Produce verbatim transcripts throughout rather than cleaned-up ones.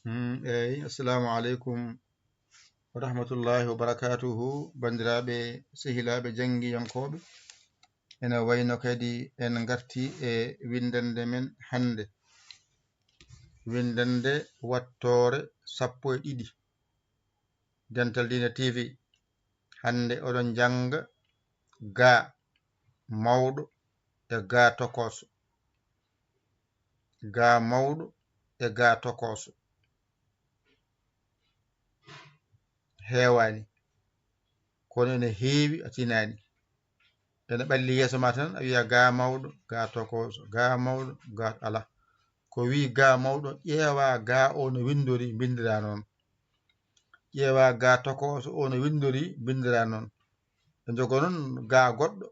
Mm, eyi, assalamu aleykum wa rahmatullahi wa barakatuhu, banndiraaɓe, sehilaaɓe, janngiyankooɓe. Ene wayno kadi en ngarti e winndannde men hannde. Winndannde wattoore sappo e ɗiɗi. Dental Diine T V. Hannde oɗon njannga ga mawɗo e ga tokooso. Ga mawɗo e ga tokooso. Heewaani. Kono ene heewi, a tinaani. Ene ɓalli yeeso ma tan, a wiya ga mawɗo, ga tokooso, ga mawɗo, ga ala. Ko wi ga mawɗo, ƴeewa ga o no winndori, mbinndiraa noon. Ƴeewa ga tokooso o no winndori, mbinndiraa noon. Ɓe njogo noon ga goɗɗo,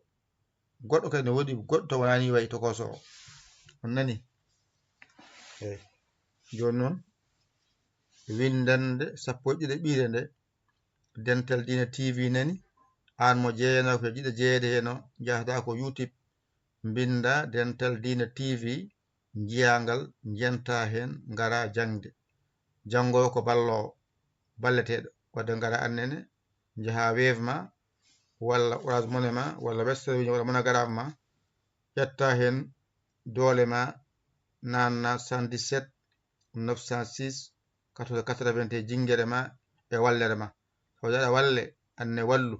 goɗɗo kadi ne woodi goɗɗo to wonani wayi tokooso o. On nani? Eyi. Jooni noon, winndannde sappo e ɗiɗi ɓiire nde, Dental Diine T V nani, aan mo jeeyanoo ko jiɗa jeeyede heen o, njahata ko YouTube, mbinnda Dental Diine T V, njiyaa ngal, njenta heen, ngara jaŋde. Janngoowo ko balloowo, balleteeɗo. Wadde ngara annene, njaha Wave ma, walla Orange Money ma, walla Western Union, walla MoneyGram ma, ƴetta heen doole ma, naanna soixante-dix-sept neuf cent six quatre-vingts quatre-vingts e jinngere ma e wallere ma. Tawde aɗa walle, anne wallu,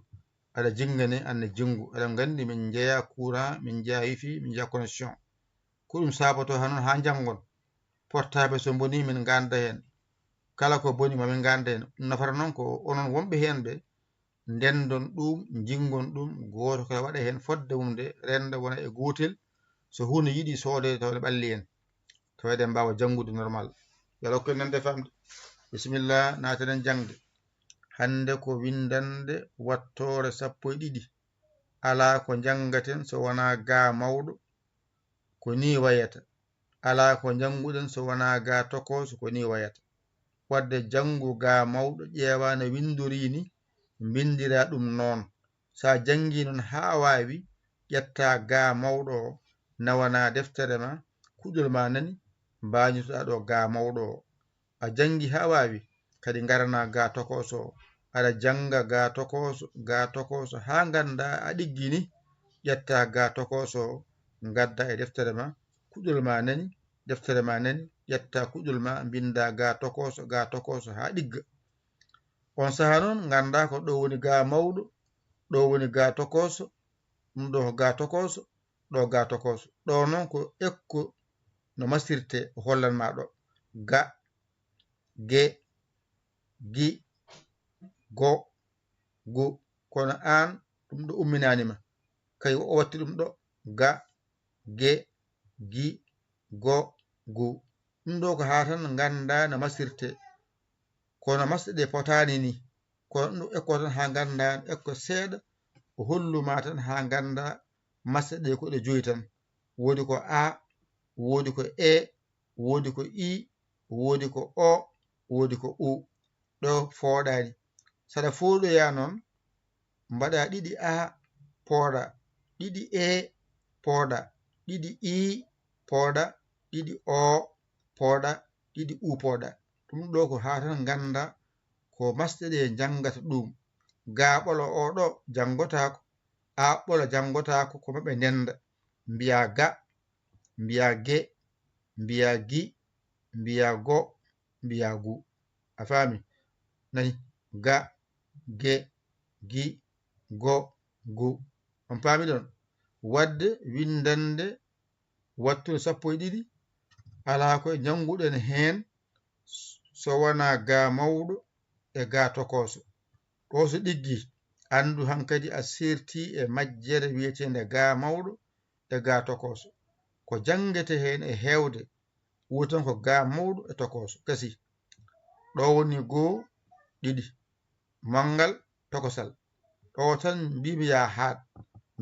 aɗa jinngane, anne jinngu. Aɗa nganndi min njeya courant, min njeya wifi, min njeya connexion. Ko ɗum saabotoo haa noon haa njanngon. Portable so bonii, min ngannda heen. Kala ko boni, ma min ngannda heen. Ɗum nafata noon ko onon wonɓe heen ɓe, ndenndon ɗum, njinngon ɗum, gooto kala waɗa heen fodde mum nde, rennda wona e gootel. So huunde yiɗi soodeede tawa ene ɓalli en. Tawa eɗen mbaawa janngude normal. Yo Allah hokku en nande famde. Bisimilla, naaten en jaŋde. Hannde ko winndannde wattoore sappo e ɗiɗi. Alaa ko njanngaten so wonaa ga mawɗo, ko nii wayata. Alaa ko njannguɗen so wonaa ga tokooso, ko nii wayata. Wadde janngu ga mawɗo, ƴeewa no winndorii ni, mbinndiraa ɗum noon. So a janngii noon haa waawi, ƴetta ga mawɗo o, nawanaa deftere ma, kuɗol ma nani, mbaañotoɗaa ɗo ga mawɗo o. A janngi haa waawi, kadi ngaranaa ga tokooso o. Aɗa jannga ga tokooso, ga tokooso haa ngannda a ɗiggi ni, ƴetta ga tokooso o, ngadda e deftere ma, kuɗol ma nani, deftere ma nani, ƴetta kuɗol ma, mbinnda ga tokooso, ga tokooso haa ɗigga. On sahaa noon ngannda ko ɗo woni ga mawɗo, ɗo woni ga tokooso, ɗum ɗo ko ga tokooso, ɗo ga tokooso. Ɗo noon ko ekko no masirte, o hollan ma ɗo. Ga, ge, gi, go, gu. Kono aan, ɗum ɗo umminaani ma. Kay o watti ɗum ɗo, ga, ge, gi, go, gu. Ɗum ɗo ko haa tan ngannda no masirte. Kono masɗe ɗe potaani ni. Kono ɗum ɗo ekko tan haa ngannda ekko seeɗa. O hollu ma tan haa ngannda masɗe ɗe ko ɗe joyi tan. Woodi ko A, woodi ko E, woodi ko I, woodi ko O, woodi ko U. Ɗo fooɗaani. Saɗa fooɗoya noon, mbaɗa ɗiɗi A pooɗa, ɗiɗi E pooɗa, ɗiɗi I pooɗa, ɗiɗi O pooɗa, ɗiɗi U pooɗa. Ɗum ɗo ko haa tan ngannda ko masɗe ɗe njanngata ɗum. Ga ɓolo o ɗo janngotaako, A ɓolo janngotaako, ko maɓɓe ndennda. Mbiya ga, mbiya ge, mbiya gi, mbiya go, mbiya gu. A faami? Nani? Ga, ge, gi, go, gu. On paami ɗon? Wadde winndannde wattude sappo e ɗiɗi, alaa ko njannguɗen heen so wonaa ga mawɗo e ga tokooso. Ɗo so ɗiggi, anndu hankadi a seerti e majjere wiyeteende ga mawɗo e ga tokooso. Ko janngete heen e heewde, woni tan ko ga mawɗo e tokooso. Gasi. Ɗo woni goo, ɗiɗi. Manngal, tokosal. Ɗo tan mbiimi yaa haaɗ.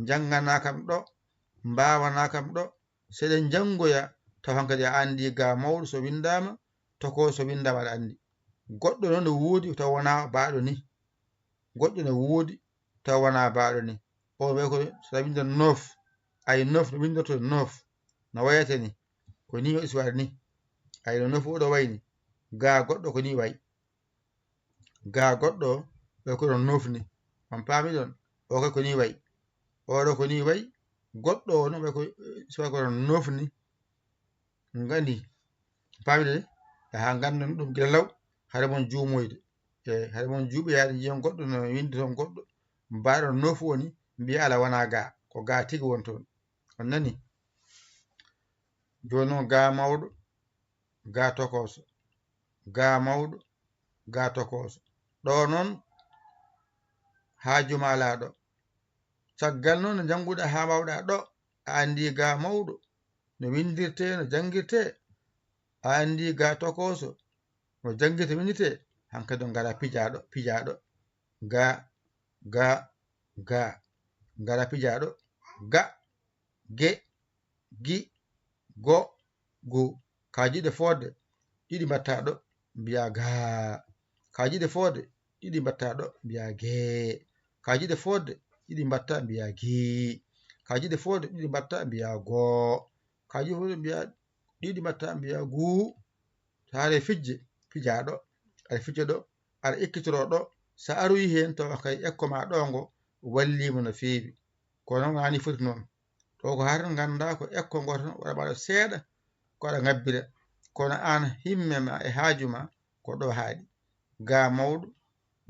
Njannganaa kam ɗo, mbaawanaa kam ɗo. So eɗen njanngoya, taw hankadi a anndi ga mawɗo so winndaama, tokooso so winndaama aɗa anndi. Goɗɗo noon ne woodi taw wonaa baaɗo ni. Goɗɗo ne woodi taw wonaa baaɗo ni. O wiya ko so a winndan noof, ay noof no winndorto noof, no wayata ni. Ko ni o histoire ni. Ay no noof o ɗo wayni. Ga goɗɗo ko ni wayi. Ga goɗɗo ɓe ko ɗon nofni. On paami ɗon? O kay ko ni wayi. Oɗo ko ni wayi. Goɗɗo o no ɓe ko suwa ko ɗon nofni. Ngandi. Paami de? Haa nganndon ɗum gila law. Hare mon juumoyde. E hare mon juuɓe yaade njiyon goɗɗo no winndi toon goɗɗo. Mbaaɗo nofu woni mbiya ala wona ga. Ko ga tigi won toon. On nani? Jooni noon ga mawɗo, ga tokooso. Ga mawɗo, ga tokooso. Ɗo noon haaju ma alaa ɗo. Caggal noon no njannguɗa haa mbaawɗa ɗo, a anndi ga mawɗo no winndirtee, no janngirtee, a anndi ga tokooso no janngirtee, winnditee, hankadi on ngara pijaaɗo, pijaaɗo, ga, ga, ga, ngara pijaaɗo, ga, ge, gi, go, gu. Ka jiɗe fodde ɗiɗi mbatta ɗo mbiya ga. Ka jiɗe fodde ɗiɗi mbatta ɗo mbiya ge. Ka jiɗe fodde ɗiɗi mbatta mbiya gi. Ka jiɗe fodde ɗiɗi mbatta mbiya go. Ka jiɗe fodde mbiya ɗiɗi mbatta mbiya gu. Taare fijje pijaɗo, aɗa fijja ɗo, aɗa ekkitoro ɗo. Sa aroyi hen tawa kay ekko ma ɗo ngo wallimo no feewi. Kono ngani foti noon. Ɗo ko haa tan nganndaa ko ekko ngo tan waɗa maɗa seeɗa ko aɗa ngabbira. Kono aan himme ma e haaju ma ko ɗo haaɗi. Ga mawɗo,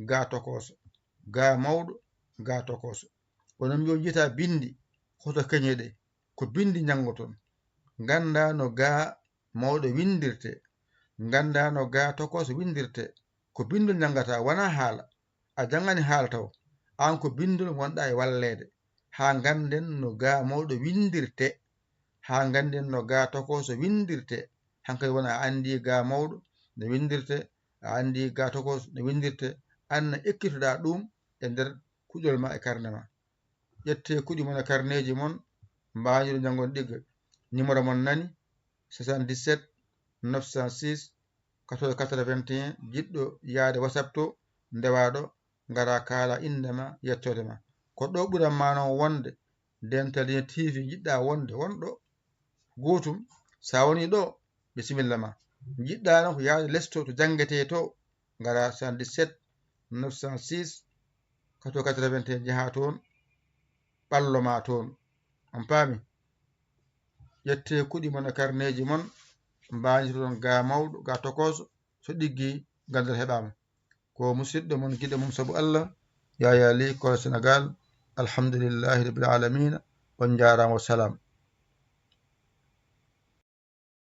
ga tokooso. Ga mawɗo, ga tokooso. Onon mbiyo jita binndi hoto keñe ɗe. Ko binndi njanngoton. Nganndaa no ga mawɗo winndirte. Nganndaa no ga tokooso winndirte. Ko binndol njanngataa, wonaa haala. A janngani haala taw. Aan ko binndol ngonɗaa e walleede. Haa ngannden no ga mawɗo winndirte. Haa ngannden no ga tokooso winndirte. Hankadi wona a anndi ga mawɗo no winndirte. A anndi ga tokooso no winndirte. Aan na ekkitoɗaa ɗum e nder kuɗol ma e karne ma. Ƴettee kuɗi mon e karneeji mon, mbaajuru janngon ɗigga. Numéro mon nani, soixante-dix-sept neuf cent six quatre-vingts quatre-vingt-un. Jiɗɗo yaade WhatsApp to, ndewa ɗo, ngara kaala innde ma, yettoode ma. Ko ɗo ɓuran ma noon wonde, Dental T V njiɗɗa wonde, won ɗo. Gootum, sa woni ɗo, bisimilla ma. Njiɗɗa noon ko yaade les to, to janngetee to, ngara soixante-dix-sept neuf cent six quatre-vingts quatre-vingt-un, njaha toon, ɓallo ma toon. On paami? Ƴettee kuɗi mon e karneeji mon, mbaajitoɗon ga mawɗo, ga tokooso, so ɗiggi, ganndal heɓaama. Ko musidɗo mon, giɗo mon sabu Allah, Yaya Ly, Kola Senegal. Alhamdulillahi Rabbil Alamina. On njaaraama, wa salaam.